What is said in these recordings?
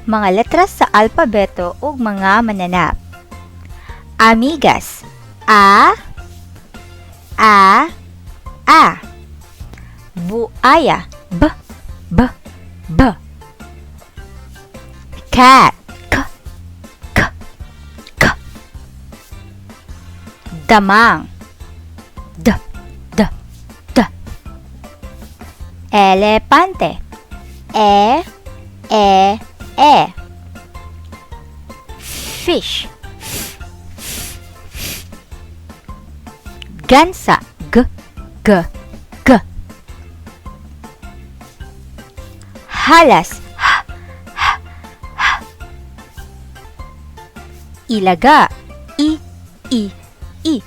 Mga letras sa alpabeto ug mga mananap. Amigas. A, A, A. Buaya. B, B, B. Cat. K, K, K. Damang. D, D, D. Elepante. E, E, E. Fish. Gansa. G, G, G. Halas. H, H, H. Ilaga. I, I, I.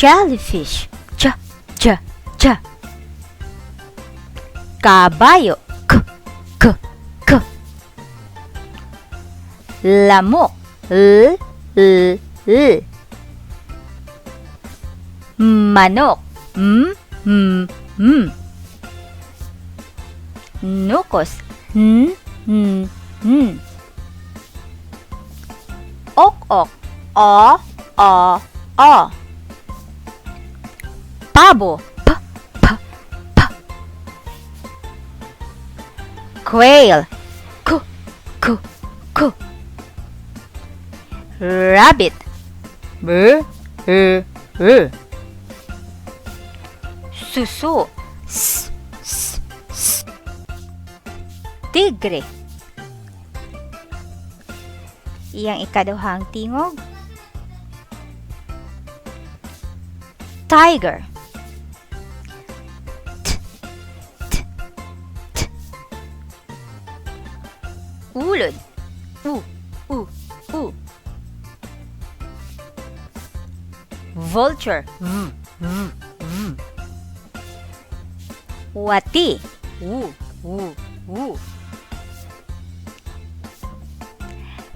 Jellyfish. J, J, J. Kabayo. K, K, K. Lamok. L, L, L. Manok. M, M, M. Nukos. N, N, N. Ok-ok. O, O, O. Pabo. P, P, P. Quail. K, K, K. Rabbit. B, E, E. Suso. S, S, S. Tigre. Iyang ikaduhang tingog. Tiger. T, T, T. Ulod. U, U, U. Vulture. V, V, V. Wati. W, W, W.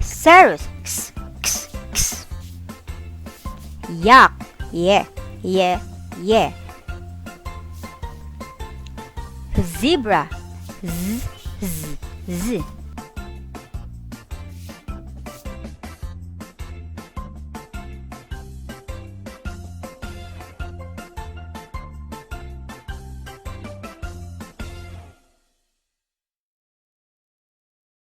Ceros. X, X, X. Yak. Ye, ye, ye. Zebra. Z, Z, Z.